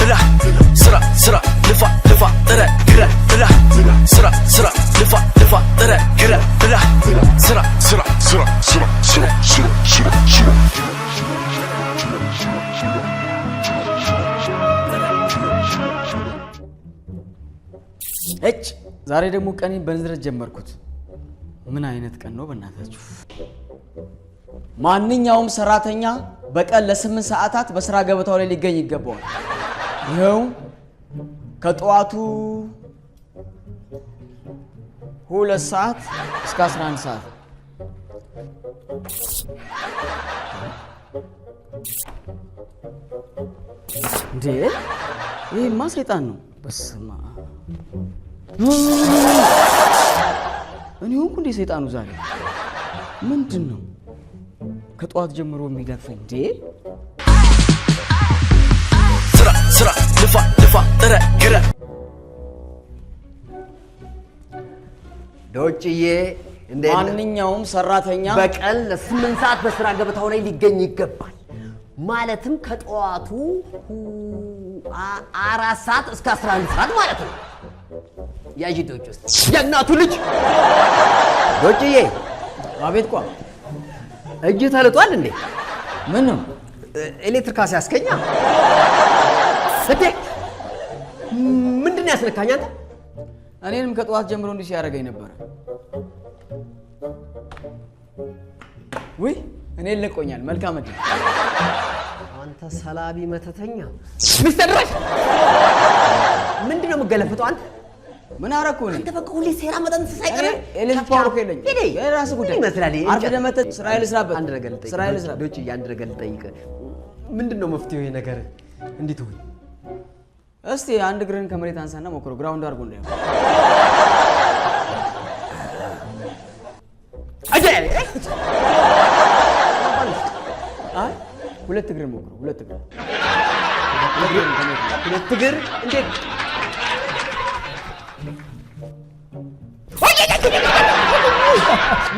ብላ። ስራ ስራ፣ ልፋ ልፋ፣ ጥረ ግረ ብላ። ስራ ስራ፣ ልፋ ልፋ፣ ጥረ ግረ ብላ። ስራ ስራ ስራ ስራ ስራ ስራ ስራ ስራ። እጭ፣ ዛሬ ደግሞ ቀኔን በንዝረት ጀመርኩት። ምን አይነት ቀን ነው በእናታችሁ? ማንኛውም ሰራተኛ በቀን ለ8 ሰዓታት በስራ ገበታው ላይ ሊገኝ ይገባዋል። ይኸው ከጠዋቱ 2 ሰዓት እስከ 11 ሰዓት። እንዴ፣ ይሄማ ሰይጣን ነው። በስመ አብ፣ እኔ ሆንኩ እንዴ ሰይጣኑ? ዛሬ ምንድን ነው ከጠዋት ጀምሮ የሚለፈኝ? እንዴ! ስራ ስራ፣ ልፋ ልፋ፣ ጥረ ግረ። ዶጭዬ፣ እንዴት ነህ? ማንኛውም ሰራተኛ በቀን ለ8 ሰዓት በስራ ገበታው ላይ ሊገኝ ይገባል። ማለትም ከጠዋቱ 4 ሰዓት እስከ 11 ሰዓት ማለት ነው። ያዢ ዶጭ ውስጥ የእናቱ ልጅ ዶጭዬ። አቤት ቋ። እጅ ተልጧል እንዴ? ምን ነው? ኤሌክትሪክ ሲያስከኛ እንዴ፣ ምንድን ነው ያስነካኝ አንተ? እኔንም ከጠዋት ጀምሮ እንዲህ ሲያደርገኝ ነበረ። ውይ፣ እኔን ለቆኛል። መልካም እድል። አንተ ሰላቢ መተተኛ ሚስተር ድራሽ፣ ምንድን ነው የምገለፍጠው አንተ? ምን አደረኩ እኔ? አንተ በቃ ሁሌ ሴራ መጠንሰስ አይቀርም። ኤሌክትሪክ power እኮ የለኝም። ሂድ። የራስህ ጉዳይ። ምን ይመስላል ይሄ? አርፍደህ መተህ ስራዬን ልስራበት። አንድ ነገር ልጠይቅህ። ስራዬን ልስራበት። ዶጭዬ፣ አንድ ነገር ልጠይቅህ። ምንድን ነው መፍትሄው ይሄ ነገር እንዴት ሆነ? እስቲ አንድ እግርህን ከመሬት አንሳና ሞክረው። Ground አድርጎ እንዳይሆን። አጀ! አይ፣ ሁለት እግርህን ሞክረው። ሁለት እግር። ሁለት እግር እንዴት?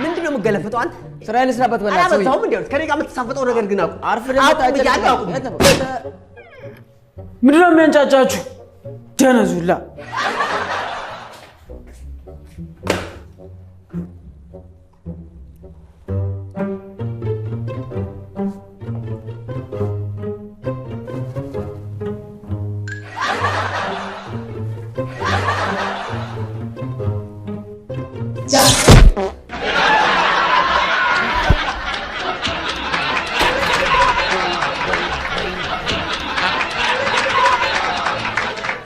ምንድን ነው የምገለፍጠው አንተ? ስራዬን ልስራበት። በእናትህ ሰውዬ። አላበዛሁም እንዴ? ከኔ ጋር የምትሳፈጠው ነገር ግን አቁም። አርፍደህ አቁም መተህ እያልኩህ አቁም። ምንድነው የሚያንጫጫችሁ? ደነዙላ።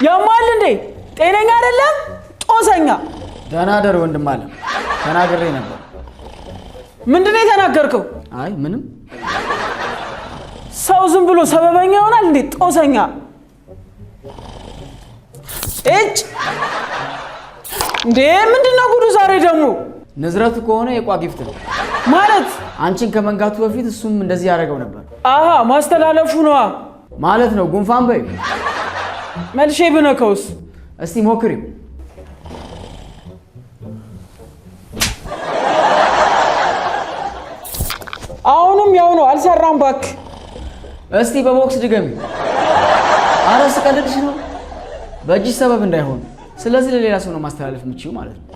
ያማል እንዴ? ጤነኛ አይደለም? ጦሰኛ። ደህና ደር ወንድም አለ፣ ተናግሬ ነበር። ምንድነው የተናገርከው? አይ፣ ምንም። ሰው ዝም ብሎ ሰበበኛ ይሆናል እንዴ? ጦሰኛ። እጭ፣ እንዴ፣ ምንድነው ጉዱ ዛሬ ደግሞ? ንዝረቱ ከሆነ የቋ gift ነው። ማለት? አንቺን ከመንጋቱ በፊት እሱም እንደዚህ ያደረገው ነበር። አሃ፣ ማስተላለፉ ነዋ። ማለት ነው። ጉንፋን በይ። መልሼ ብነከውስ? እስቲ ሞክሪው። አሁንም ያው ነው፣ አልሰራም ባክ። እስቲ በቦክስ ድገሚ። አረ ስቀልድሽ ነው። በእጅሽ ሰበብ እንዳይሆን። ስለዚህ ለሌላ ሰው ነው ማስተላለፍ የምችይው ማለት ነው።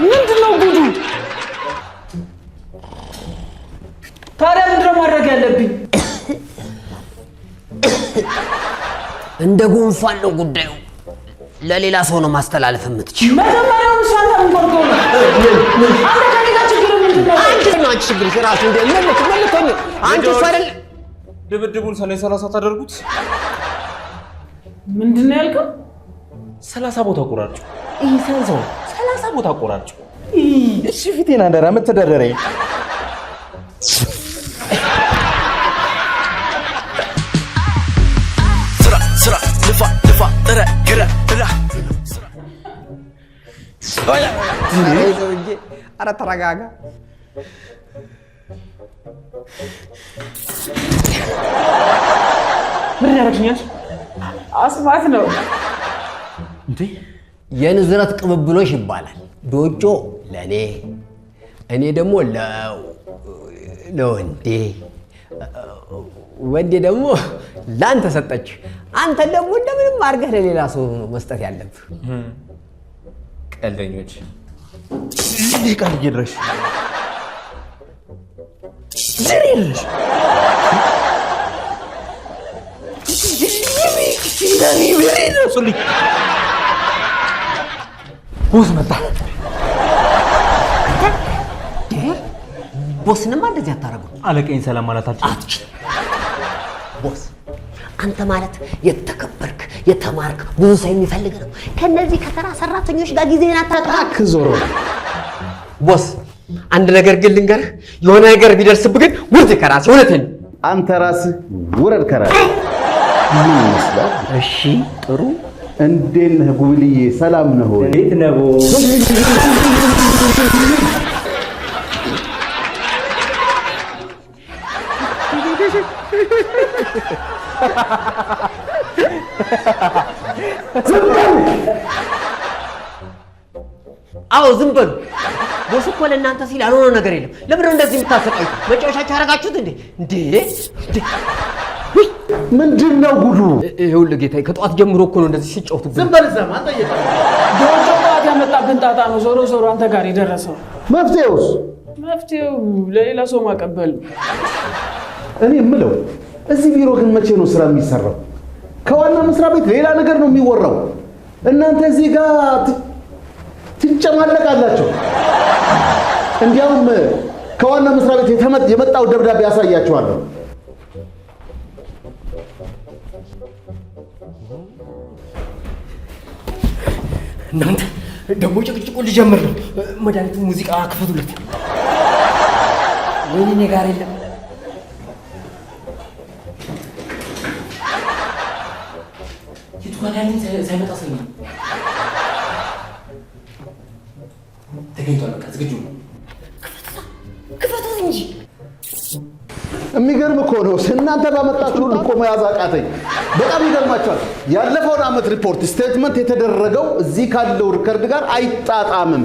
ምንድነው ጉዱ? ታዲያ ምንድነው ማድረግ ያለብኝ? እንደ ጉንፋን ነው ጉዳዩ። ለሌላ ሰው ነው ማስተላለፍ የምትችይው። መጀመሪያውን እሷ አንተ ምን ቆርጦ ነው? አንተ ከኔ ጋር ችግር ምንድን ነው? አንቺ ነው፣ አንቺ ችግር ራሱ እንደ ምን ምን ልትሆኚ አንቺ እሱ አይደል? ድብድቡን ሰኔ 30 ታደርጉት። ምንድን ነው ያልከው? 30 ቦታ ቆራርጩ። ይህ ሲያንሰው ነው። 30 ቦታ ቆራርጩ። እሺ ፊቴን አደራ መተዳደሪያ። ስራ ስራ፣ ልፋ ልፋ፣ ጥረ ግረ ብላ። ኧረ ሰውዬ፣ ኧረ ተረጋጋ። ምን ያደርግኛል? አስማት ነው። እንዴ የንዝረት ቅብብሎሽ ይባላል። ዶጮ ለእኔ፣ እኔ ደግሞ ለወንዴ፣ ወንዴ ደግሞ ለአንተ ሰጠች። አንተ ደግሞ እንደምንም አድርገህ ለሌላ ሰው ነው መስጠት ያለብህ። ቀልደኞች። ቃልዬ ድረሽ ድረሽ ድረሱልኝ። Boss መጣ። Boss ንማ እንደዚህ አታደርገው። አለቃዬን ሰላም ማለት አልችልም። Boss አንተ ማለት የተከበርክ የተማርክ ብዙ ሰው የሚፈልግ ነው። ከነዚህ ከተራ ሰራተኞች ጋር ጊዜህን አታጥፋ። ዞሮ Boss አንድ ነገር ግን ልንገርህ፣ የሆነ ነገር ቢደርስብህ ግን ውርድ ከራስህ። እውነቴን ነው። አንተ ራስህ ውረድ ከራስህ። ምን ይመስላል? እሺ ጥሩ። እንዴት ነህ ጉብልዬ? ሰላም ነህ ወይ? እንዴት ነህ boss? አዎ ዝም በሉ። Boss እኮ ለእናንተ ሲል ያልሆነ ነገር የለም። ለምንድን ነው እንደዚህ የምታሰቃዩት? መጫወቻችሁ ያደረጋችሁት እንዴ? እንዴ እንዴ! ውይ! ምንድን ነው ጉዱ? ይኸውልህ ጌታዬ፣ ከጠዋት ጀምሮ እኮ ነው እንደዚህ ሲጫወቱብን። ዝም በል እዛ። ማን ጠየቀህ? ዶጮ ጠዋት ያመጣብን ጣጣ ነው ዞሮ ዞሮ አንተ ጋር የደረሰው። መፍትሄውስ? መፍትሄው ለሌላ ሰው ማቀበል ነው። እኔ የምለው እዚህ ቢሮ ግን መቼ ነው ስራ የሚሰራው? ከዋና መስሪያ ቤት ሌላ ነገር ነው የሚወራው። እናንተ እዚህ ጋር ትጨማለቃላችሁ። እንዲያውም ከዋና መስሪያ ቤት የመጣው ደብዳቤ ያሳያችኋለሁ። እናንተ ደግሞ ጭቅጭቁ ሊጀምር ነው። መድኃኒቱ ሙዚቃ ክፈቱለት። ወይኔ እኔ ጋር የለም። የቱ ጋር ያለኝ ሳይመጣ ሰኝ ተገኝቷል። በቃ ዝግጁ ነው። ክፈቱት እንጂ። የሚገርም እኮ ነው። እናንተ ባመጣችሁ ሁሉ እኮ መያዝ አቃተኝ። በጣም ይገርማቸዋል። ያለፈውን ዓመት ሪፖርት statement የተደረገው እዚህ ካለው record ጋር አይጣጣምም።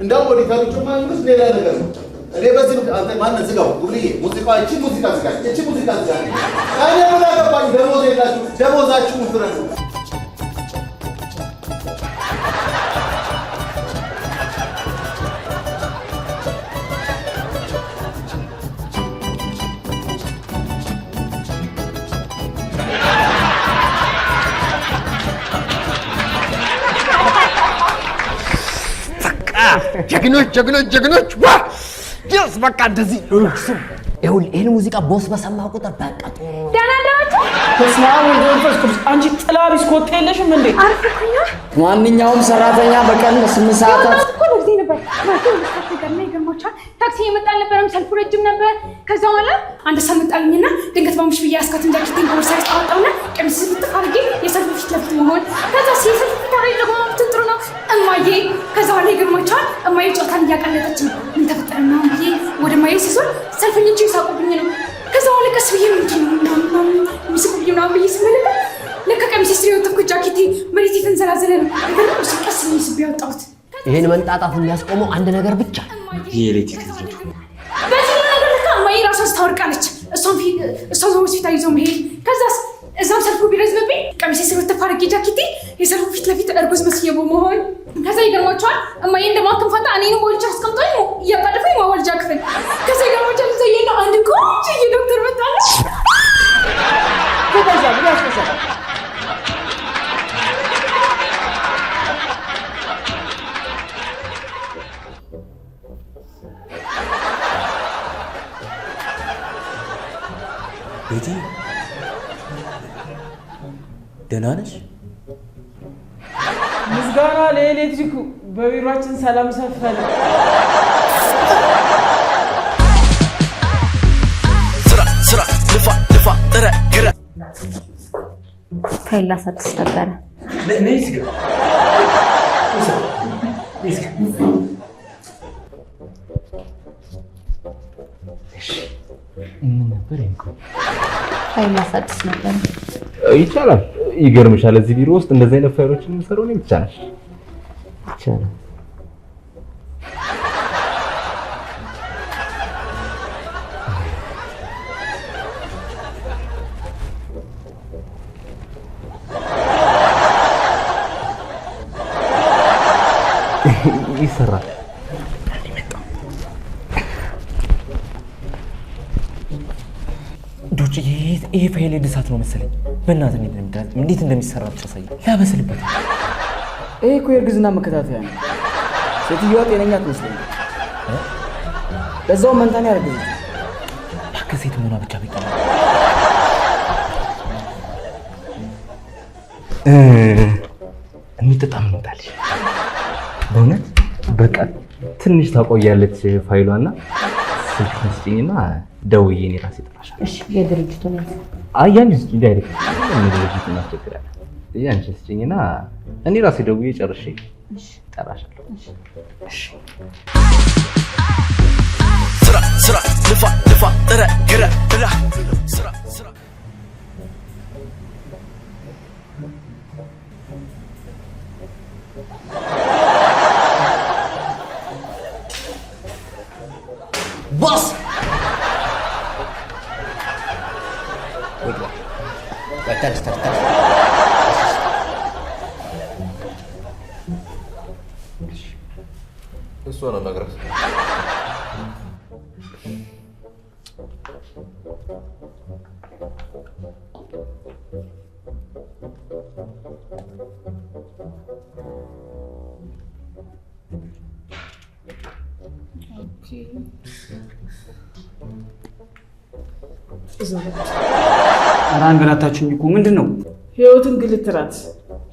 እንደውም ኦዲተሮቹ መንግስት ሌላ ነገር ነው። እኔ በዚህ አንተ ማነህ ዝጋው፣ ጉብልዬ ሙዚቃ፣ እቺ ሙዚቃ ዝጋ፣ እቺ ሙዚቃ ዝጋ። እኔ ምን አገባኝ? ደሞዝ የላችሁ፣ ደሞዛችሁን ፍረዱ። ጀግኖች ጀግኖች ጀግኖች! ዋ yes በቃ እንደዚህ ይኸውልህ፣ ይህን ሙዚቃ boss በሰማ ቁጥር በቃ ጥሩ ነው። ደህና አደራችሁ። በስመ አብ ወወልድ ወመንፈስ ቅዱስ። አንቺ ጥላ ቢስ ኮቴ የለሽም እንዴ? አርፍኩኛ ማንኛውም ሰራተኛ በቀን 8 ሰዓታት የወጣሁት እኮ ለጊዜ ነበር። ማለት ሁለት ነገር ነው። ይገርማችኋል። ታክሲ የመጣ አልነበረም። ሰልፉ ረጅም ነበር። ከዛ በኋላ አንድ ሰው መጣልኝና ድንገት ባሙሽ ብዬ ያስካትን ጃኬቴን ከቦርሳዬ ውስጥ አወጣሁና ቀሚስ ዝብጥፍ አድርጌ የሰልፉ ፊት ለፊት መሆን። ከዛ የሰልፉ ፊት አውራሪ ደግሞ እንትን ጥሩ ነው እማዬ። ከዛ በኋላ ይገርማችኋል እማዬ ጨዋታን እያቀለጠች ነው። ምን ተፈጠረ ምናምን ብዬ ወደ እማዬ ስዞር ሰልፈኞቹ ይሳቁብኝ ነው። ከዛ በኋላ ቀስ ብዬ ምንድን ነው ምናምን ምናምን የሚስቁብኝ ምናምን ብዬ ስመለከት ለካ ቀሚሴ ስር የወጠፍኩት ጃኬቴ መሬት የተንዘላዘለ ነው። ነገር እሱ ቀስ ብዬ ስቤ ያወጣሁት። ይህን መንጣጣት የሚያስቆመው አንድ ነገር ብቻ ነው። የኤሌክትሪክ ዝረቱ። በዚህ ነገር ለካ እማዬ ራሷን ስታወርቃለች። እሷን ሆስፒታል ይዞ መሄድ፣ ከዛስ እዛም ሰልፉ ቢረዝምብኝ ቀሚሴ ስር ወተፍ አድርጌ ጃኬቴ የሰልፉ ፊት ለፊት እርጉዝ መስዬ በመሆን። ከዛ ይገርማቸዋል እማዬ እንደማክም ፋንታ እኔንም ወልጃ አስቀምጦኝ እያጣደፈኝ ማወልጃ ክፍል። ከዛ ይገርማቸዋል እዛ እየሄድን አንድ ቆንጆዬ ዶክተር መጣለች። ቤቲ ደህና ነሽ? ምስጋና ለኤሌክትሪኩ፣ በቢሮአችን ሰላም ሰፈነ። ስራ ስራ ልፋ ልፋ ጥረ ግረ ፋይል ላሳድስ ነበረ። ነይ እዚህ ጋር። ምን ነበር እንኮ? ፋይል ማሳደስ ነበር። ይቻላል። ይገርምሻል፣ እዚህ ቢሮ ውስጥ እንደዚህ አይነት ፋይሎችን የምሰራው እኔ ብቻ ነኝ። ይቻላል። ይሰራል። ዶጭ ይሄ ፋይል እድሳት ነው መሰለኝ። በእናትህ እንዴት እንደሚሰራ ብቻ ሳይ ላበስልበት። ይሄ እኮ የእርግዝና መከታተያ ነው። ሴትዮዋ ጤነኛ አትመስለኝም። ለዛውም መንታን ያረገዘች። እባክህ ሴት መሆኗ ብቻ በቂ ነው። የሚጠጣ ምን ይወጣልሽ? በእውነት በቃ ትንሽ ታቆያለች ፋይሏና ስልክሽን ስጭኝና ደውዬ እኔ ራሴ እጠራሻለሁ። እሺ፣ የድርጅቱን ያዝ። አይ ያንቺን ስጭኝ፣ direct ድርጅት እናስቸግራለን። ያንቺን ስጭኝና እኔ ራሴ ደውዬ ጨርሼ እጠራሻለሁ። እሺ። ስራ ስራ ልፋ ልፋ ጥረ ግረ ብላ ስራ ስራ። Boss ተነስ ተነስ ተነስ። እሷን አናግራት። ኧረ አንገላታችሁኝ እኮ ምንድን ነው? ህይወትን ግልትራት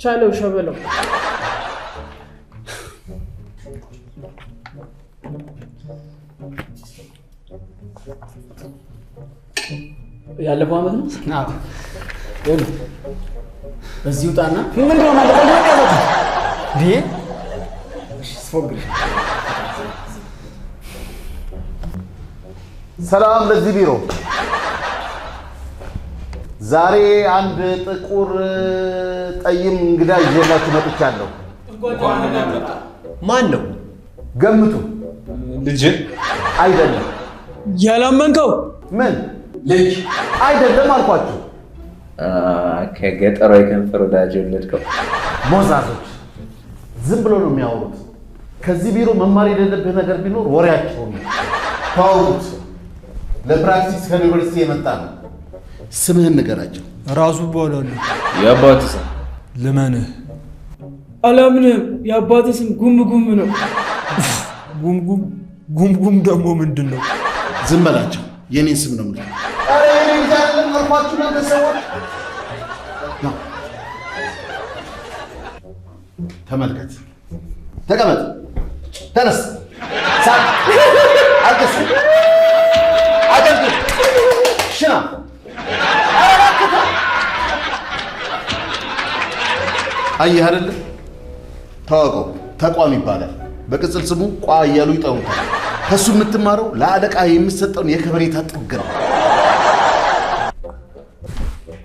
ቻለው ሸበለው። ያለፈው ዓመት ነው። ይኸውልህ በዚህ ውጣና ምንድን ነው ማለት ነው ያዛችሁ እንዴ? እሺ ስፎግር። ሰላም ለዚህ ቢሮ። ዛሬ አንድ ጥቁር ጠይም እንግዳ ይዤላችሁ መጥቻለሁ። ማን ነው? ገምቱ። ልጅ አይደለም። ያላመንከው ምን ልጅ አይደለም አልኳችሁ። ከገጠሯ የከንፈር ወዳጅ የወለድከው። ሞዛዞች ዝም ብሎ ነው የሚያወሩት። ከዚህ ቢሮ መማር የሌለብህ ነገር ቢኖር ወሬያቸው ነው። ተዋውቁት። ለ practice ከዩኒቨርሲቲ የመጣ ነው። ስምህን ንገራቸው። ራሱ እባላለሁ። የአባትህ ስም? ልመንህ። አላምንህም። የአባትህ ስም ጉም ጉም ነው። ጉምጉም ጉምጉም ደግሞ ምንድን ነው? ዝም በላቸው። የኔን ስም ነው የምልህ። ኧረ የኔ ልጅ አይደለም አልኳችሁ እናንተ ሰዎች። ና ተመልከት፣ ተቀመጥ፣ ተነስ፣ ሳቅ፣ አልቅስ፣ አጨብጭብ፣ ሽና። ኧረ እባክህ ተው። አየህ አይደለ? ታወቀው ተቋም ይባላል። በቅጽል ስሙ ቋ እያሉ ይጠሩታል። ከሱ የምትማረው ለአለቃ የሚሰጠውን የከበሬታ ጥግ ነው።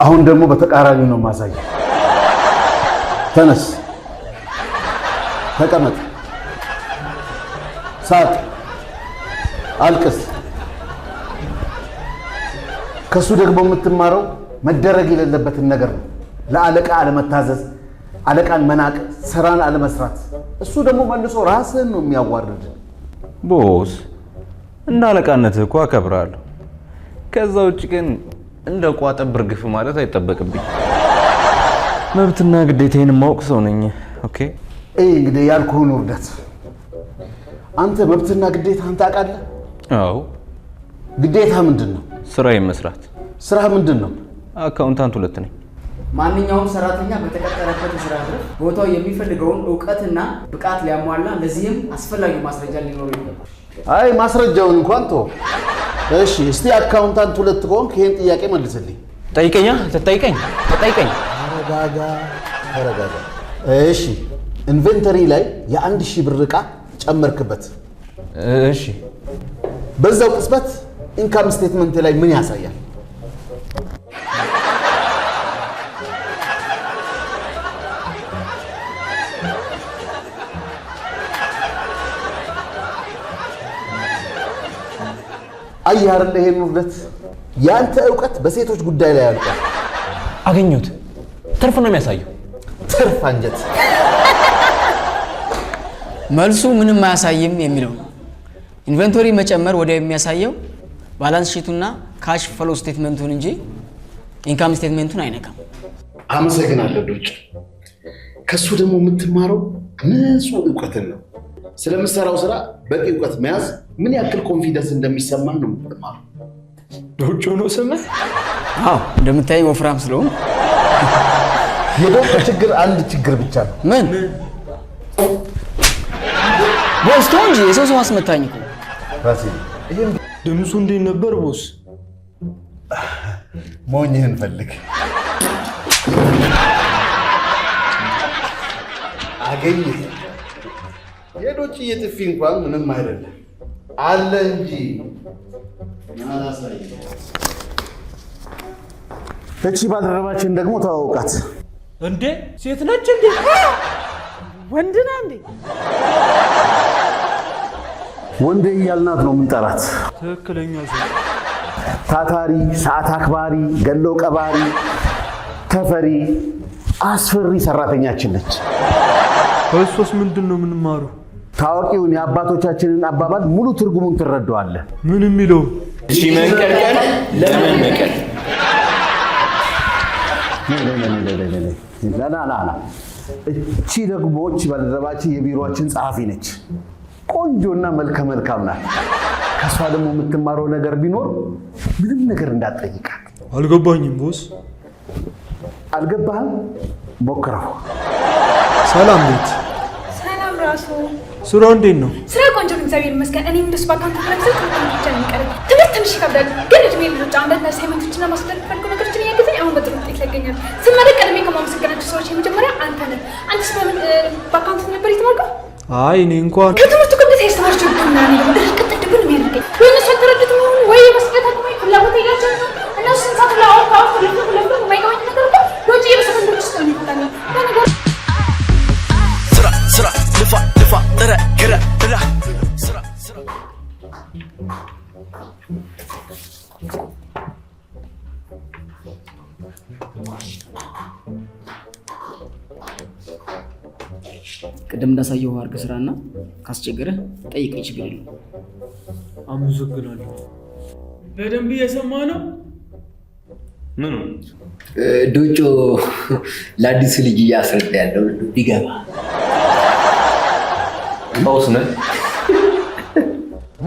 አሁን ደግሞ በተቃራኒው ነው ማሳየው። ተነስ፣ ተቀመጥ፣ ሳቅ፣ አልቅስ። ከሱ ደግሞ የምትማረው መደረግ የሌለበትን ነገር ነው። ለአለቃ አለመታዘዝ፣ አለቃን መናቅ፣ ስራን አለመስራት። እሱ ደግሞ መልሶ ራስህን ነው የሚያዋርድ። ቦስ፣ እንደ አለቃነትህ እኮ አከብርሃለሁ። ከዛ ውጭ ግን እንደ ቋጠብር ግፍ ማለት አይጠበቅብኝ። መብትና ግዴታዬን የማውቅ ሰው ነኝ። Okay። ይሄ እንግዲህ ያልኩህን ውርደት። አንተ መብትና ግዴታህን ታውቃለህ? አዎ። ግዴታ ምንድን ነው? ስራዬን መስራት። ስራህ ምንድን ነው? Accountant 2 ነኝ። ማንኛውም ሰራተኛ በተቀጠረበት የስራ ዘርፍ ቦታው የሚፈልገውን እውቀትና ብቃት ሊያሟላ ለዚህም አስፈላጊው ማስረጃ ሊኖረው ይገባል። አይ ማስረጃውን እንኳን ተው። እሺ እስቲ accountant 2 ከሆንክ ይሄን ጥያቄ መልስልኝ። ጠይቀኛ፣ ተጠይቀኝ፣ ተጠይቀኝ። ተረጋጋ፣ ተረጋጋ። እሺ Inventory ላይ የ1,000 ብር ዕቃ ጨመርክበት። እሺ። በዛው ቅጽበት income statement ላይ ምን ያሳያል? አየህ አይደለ? ይሄን ውርደት። ያንተ እውቀት በሴቶች ጉዳይ ላይ ያልቃል። አገኘሁት። ትርፍ ነው የሚያሳየው። ትርፍ አንጀት። መልሱ ምንም አያሳይም የሚለው ነው። Inventory መጨመር ወዲያው የሚያሳየው balance sheet ኡና cash flow statement ኡን እንጂ income statement ኡን አይነካም። አመሰግናለሁ ዶጭ። ከሱ ደግሞ የምትማረው ንጹህ እውቀትን ነው። ስለምሰራው ስራ በቂ እውቀት መያዝ ምን ያክል confidence እንደሚሰማ ነው የምትማረው። ዶጮ ነው ስምህ? አዎ፣ እንደምታይ ወፍራም ስለሆንኩ። የዶጮ ችግር አንድ ችግር ብቻ ነው። ምን? Boss ተው እንጂ፣ የሰው ሰው አስመታኝ እኮ። ራሴ ይሄን ድምፁ እንዴት ነበር boss? ሞኝህን ፈልግ፣ አገኘህ። የዶጭዬ ጥፊ እንኳን ምንም አይደለም አለ እንጂ። እቺ ባልደረባችን ደግሞ ተዋውቃት። እንዴ፣ ሴት ነች እንዴ? ወንድ ነህ እንዴ? ወንዴ እያልናት ነው የምንጠራት። ትክክለኛ ሰው። ታታሪ፣ ሰዓት አክባሪ፣ ገሎ ቀባሪ፣ ተፈሪ፣ አስፈሪ ሰራተኛችን ነች። ከእሷስ ምንድን ነው የምንማረው? ታዋቂውን የአባቶቻችንን አባባል ሙሉ ትርጉሙን ትረዳዋለህ። ምን የሚለው? እሺ፣ መንቀልቀል ለመነቀል። ና ና ና። እቺ ደግሞ እቺ ባልደረባችን የቢሮአችን ጸሐፊ ነች። ቆንጆና መልከ መልካም ናት። ከእሷ ደግሞ የምትማረው ነገር ቢኖር ምንም ነገር እንዳትጠይቃት። አልገባኝም boss። አልገባህም? ሞክረው። ሰላም ቤት። ሰላም ራሱ። ስራ እንዴት ነው? ስራ ቆንጆ ነው፣ እግዚአብሔር ይመስገን። እኔም እንደሱ በ account ለመስራት ትምህርት ብቻ ነው የሚቀረኝ። ትምህርት ትንሽ ይከብዳል፣ ግን እድሜ ልጆች አንዳንድ assignment ኦችና ማስረዳት የሚፈልጉ ነገሮችን እያገዘኝ አሁን በጥሩ ውጤት ላይ እገኛለሁ። ስመረቅ ቀድሜ ከማመሰግናቸው ሰዎች የመጀመሪያ አንተ ነህ። አንተስ በምን በ account ነበር የተማርከው? አይ፣ እኔ እንኳን ከትምህርቱ ክብደት ያስተማርቸው ሕክምና ነው ደግሞ ድርቅት ድብን የሚያደርገኝ። ወይ እነሱ አልተረዱትም ይሆን ወይ የመስጠት አቅሙ ፍላጎት የላቸውም ነው። እነሱ ስንት ሰዓት ለአውፍ አውፍ ለፍቶ ለፍቶ የማይገባኝ ነገር እኮ ሎጂ በሰከንዶች ውስጥ ነው የሚፈታልኝ። ለነገሩ ስራ ስራ፣ ልፋ ልፋ፣ ጥረ ግረ ብላ፣ ስራ ስራ። ቅድም እንዳሳየው አድርገህ ስራና ካስቸገረህ ጠይቀኝ፣ ችግር የለውም። አመሰግናለሁ። በደንብ እየሰማ ነው። ምኑ? ዶጮ ለአዲሱ ልጅ እያስረዳ ያለው ቢገባ። ቀውስ ነህ።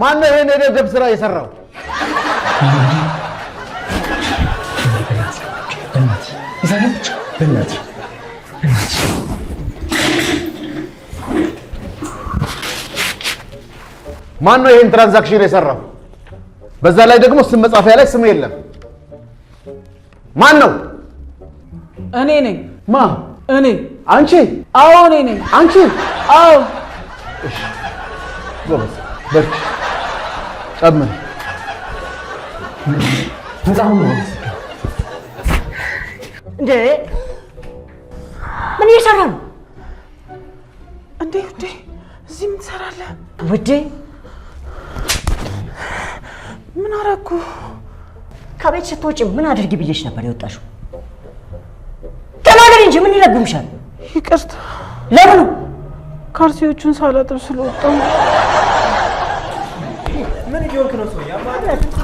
ማነው ይሄን የደብደብ ስራ የሰራው? በእናትህ ብቻ፣ በእናትህ በእናትህ። ማን ነው ይሄን transaction የሰራው? በዛ ላይ ደግሞ ስም መጻፊያ ላይ ስም የለም። ማን ነው? እኔ ነኝ። ማ? እኔ። አንቺ? አዎ፣ እኔ ነኝ። አንቺ? አዎ። ጎበዝ፣ በርቺ፣ ጨምሪ። በጣም ነው። እንዴ፣ ምን እየሰራ ነው? እንዴ ውዴ፣ እዚህ ምን ትሰራለህ? ውዴ? ምን አደረኩ? ከቤት ስትወጪ ምን አድርጊ ብዬሽ ነበር የወጣሽው? ተናገሪ እንጂ፣ ምን ይለጉምሻል? ይቅርታ። ለምኑ? ካልሲዎቹን ሳላጥብ ስለወጣሁ። ምን እየሆንክ ነው ሰውዬ?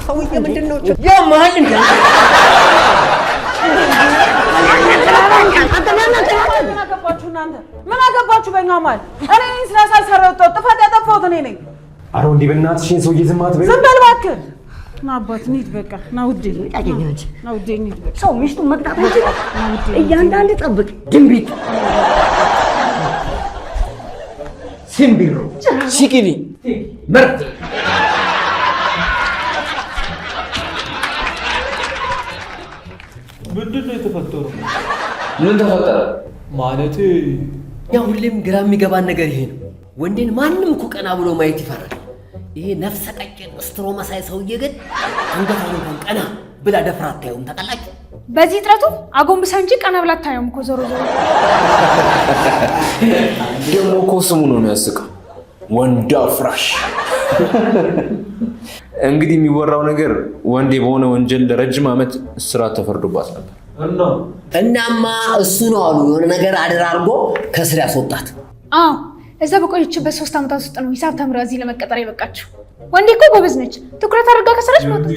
ሰውዬ፣ ምንድን ነው ያመሃል እንዴ? ምን አገባችሁ እናንተ? ምን አገባችሁ በእኛ መሀል? እኔ ነኝ ስራ ሳልሰራ የወጣሁት። ጥፋት ያጠፋሁት እኔ ነኝ። አረ እንዲህ በእናትሽ ይሄን ሰውዬ ዝም አትበይው። ዝም በል እባክህ። ና አባት እንሂድ በቃ። ና ውዴ፣ ና ውዴ እንሂድ በቃ። ሰው ሚስቱን መቅጣት አይችልም። እያንዳንድ ጠብቅ ድንቢጥ ሲምቢሮ ሲቂሊ ምርጥ። ምንድን ነው የተፈጠረው? ምን ተፈጠረ? ማለቴ እኛ ሁሌም ግራ የሚገባን ነገር ይሄ ነው። ወንዴን ማንም እኮ ቀና ብሎ ማየት ይፈራል። ይሄ ነፍሰ ቀጭን straw መሳይ ሰውዬ ግን አንገቷን እንኳን ቀና ብላ ደፍራ አታየውም። ታውቃላችሁ? በዚህ ጥረቱ አጎንብሳ እንጂ ቀና ብላ አታየውም እኮ ዞሮ ዞሮ። ደግሞ እኮ ስሙ ነው የሚያስቀው፣ ወንድ አፍራሽ። እንግዲህ የሚወራው ነገር ወንዴ በሆነ ወንጀል ለረጅም ዓመት እስራት ተፈርዶባት ነበር። እናማ እሱ ነው አሉ የሆነ ነገር አደራርጎ ከስር ያስወጣት። አዎ፣ እዛ በቆየችበት 3 ዓመታት ውስጥ ነው ሂሳብ ተምራ እዚህ ለመቀጠር የበቃችው። ወንዴ እኮ ጎበዝ ነች። ትኩረት አድርጋ ከሰራች ማለት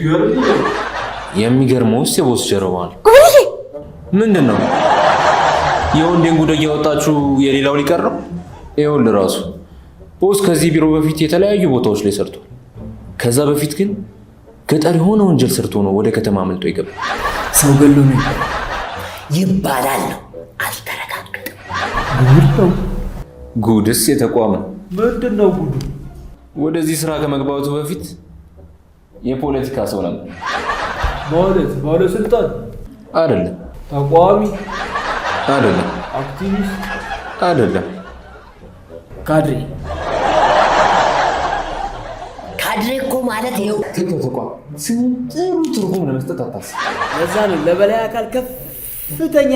የሚገርመውስ የ boss ጀርባ ነው። ጎበዝ። ምንድን ነው የወንዴን ጉዳይ እያወጣችሁ የሌላው ሊቀር ነው? ይኸውልህ ራሱ boss ከዚህ ቢሮ በፊት የተለያዩ ቦታዎች ላይ ሰርቷል። ከዛ በፊት ግን ገጠር የሆነ ወንጀል ሰርቶ ነው ወደ ከተማ አመልጦ የገባ። ሰው ገሎ ነው ይባላል ነው፣ አልተረጋገጠም። ጉድ ነው። ጉድስ የተቋም ነው። ምንድን ነው ጉዱ? ወደዚህ ስራ ከመግባቱ በፊት የፖለቲካ ሰው ነበር። ማለት ባለስልጣን? አይደለም። ተቃዋሚ? አይደለም። አክቲቪስት? አይደለም። ካድሬ። ካድሬ እኮ ማለት ይኸው ተቋም ስሙን ጥሩ ትርጉም ለመስጠት አታስብ። ለዛ ነው ለበላይ አካል ከፍተኛ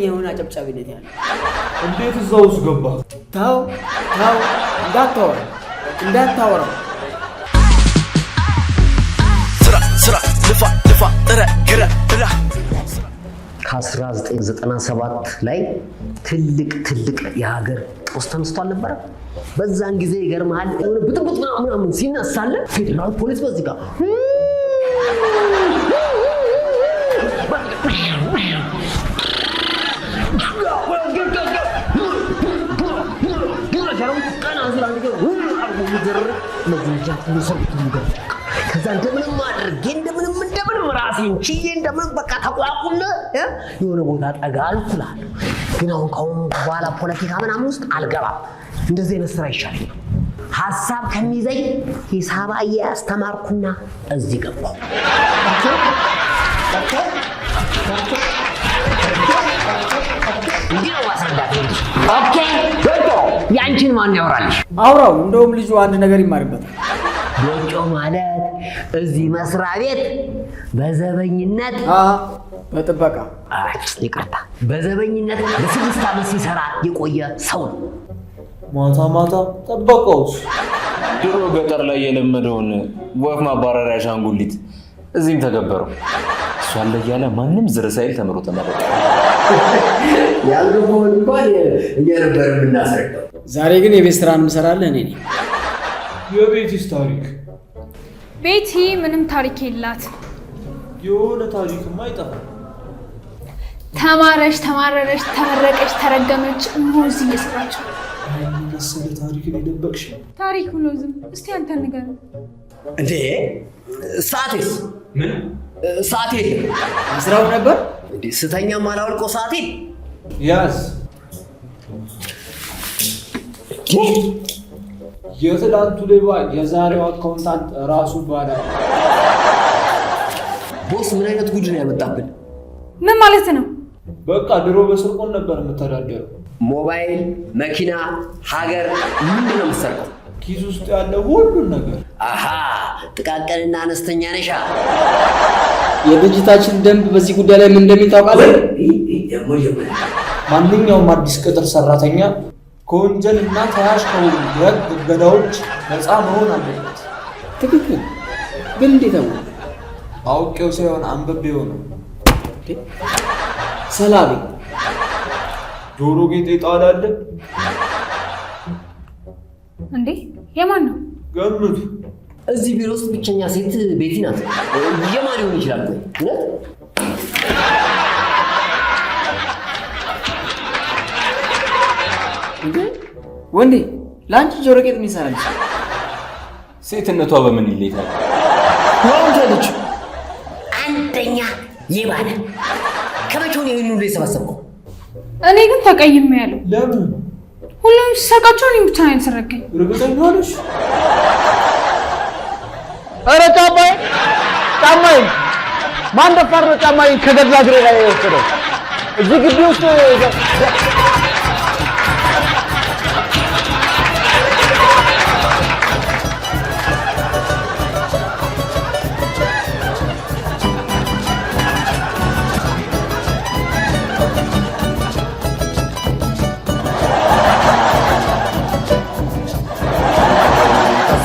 የሆነ አጨብጫቢነት ያለው። እንዴት እዛ ውስጥ ገባ? ታው ታው፣ እንዳታወራ እንዳታወራው። ስራ ስራ፣ ልፋ ልፋ፣ ጥረ ግረ ብላ። ከ1997 ላይ ትልቅ ትልቅ የሀገር ጦስ ተነስቶ አልነበረ? በዛን ጊዜ ይገርምሃል፣ የሆነ ብጥብጥ ምናምን ምናምን ሲነሳለ ፌዴራል ፖሊስ በዚህ ጋር ከዛ እንደምንም አድርጌ እንደምንም እንደምንም ራሴን ችዬ እንደምንም በቃ ተቋቁሜ የሆነ ቦታ ጠጋ አልኩ እልሃለሁ። ግን አሁን ከአሁን በኋላ ፖለቲካ ምናምን ውስጥ አልገባም። እንደዚህ አይነት ስራ ይሻለኛል። ሀሳብ ከሚይዘኝ ሂሳብ አያያዝ ተማርኩና እዚህ ገባሁ። እንዲህ ነው ማስረዳት። እንዲህ okay። ያንቺን ማን ያወራልሽ? አውራው፣ እንደውም ልጁ አንድ ነገር ይማርበታል። ዶጮ ማለት እዚህ መስሪያ ቤት በዘበኝነት በጥበቃ። አይ፣ ይቅርታ፣ በዘበኝነት ለ6 ዓመት ሲሰራ የቆየ ሰው ነው። ማታ ማታ ጠበቃውስ? ድሮ ገጠር ላይ የለመደውን ወፍ ማባረሪያ አሻንጉሊት እዚህም ተገበረው። እሷ አለ እያለ ማንም ዝር ሳይል ተምሮ ተመረቀ። ያልገባውን እንኳን እኛ ነበር የምናስረዳው። ዛሬ ግን የቤት ስራ እንሰራለን እኔ ነኝ። የቤቲስ ታሪክ? ቤቲ ምንም ታሪክ የላት። የሆነ ታሪክማ አይጠፋም። ተማረች፣ ተማረረች፣ ተመረቀች፣ ተረገመች። እነሆ እዚህ እየሰራች ነው። ይህን የመሰለ ታሪክን የደበቅሽ። ታሪክ ብሎ ዝም። እስቲ አንተ ንገረን። እንዴ፣ ሰዓቴስ? ምን? ሰዓቴ የለም። ስራው ነበር። እንዴ፣ ስተኛም አላወልቀው ሰዓቴ። ያዝ። የትላንቱ ሌባ የዛሬው accountant ራሱ ባላል። Boss ምን አይነት ጉድ ነው ያመጣብን? ምን ማለት ነው? በቃ ድሮ በስርቆን ነበር የምተዳደረው። ሞባይል፣ መኪና፣ ሀገር ምንድን ነው የምትሰርቀው? ኪስ ውስጥ ያለ ሁሉን ነገር። አሃ፣ ጥቃቅንና አነስተኛ ነሻ። የድርጅታችን ደንብ በዚህ ጉዳይ ላይ ምን እንደሚል ታውቃለህ? ደግሞ ጀመረ። ማንኛውም አዲስ ቅጥር ሰራተኛ ከወንጀልና ተያያዥ ከሆኑ የህግ እገዳዎች ነፃ መሆን አለበት። ትክክል። ግን እንዴት አወቅህ? አውቄው ሳይሆን አንብቤው ነው። ሰላቢ። ጆሮ ጌጥ የጣለ አለ። እንዴ፣ የማን ነው? ገምቱ። እዚህ ቢሮ ውስጥ ብቸኛ ሴት ቤቲ ናት። የማን ሊሆን ይችላል? ቆይ እውነት? እንዴ ወንዴ፣ ለአንቺ ጆሮ ጌጥ ምን ይሰራልሽ? ሴትነቷ በምን ይለይታል? ወንጀልች። አንደኛ ሌባ ነህ። ከመቼው ነው ይህን ሁሉ የሰበሰብከው? እኔ ግን ተቀይሜያለሁ። ለምን? ሁሉም ሲሰርቃቸው እኔን ብቻ ነው ያልሰረቀኝ። እርግጠኛ ነሽ? ኧረ ጫማዬ፣ ጫማዬን ማን ደፋር ነው ጫማዬን ከገዛ እግሬ ላይ የወሰደው? እዚህ ግቢ ውስጥ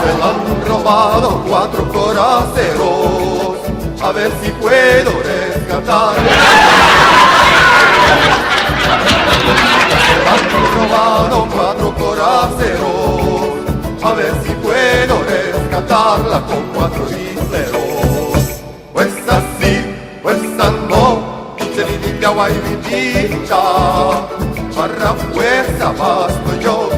Se la han robado cuatro coraceros. A ver si puedo rescatar. Se la han robado cuatro coraceros. A ver si puedo rescatarla con cuatro liceros. Pues así, pues no, se mi agua y mi dicha. Barra fuerza, basto yo.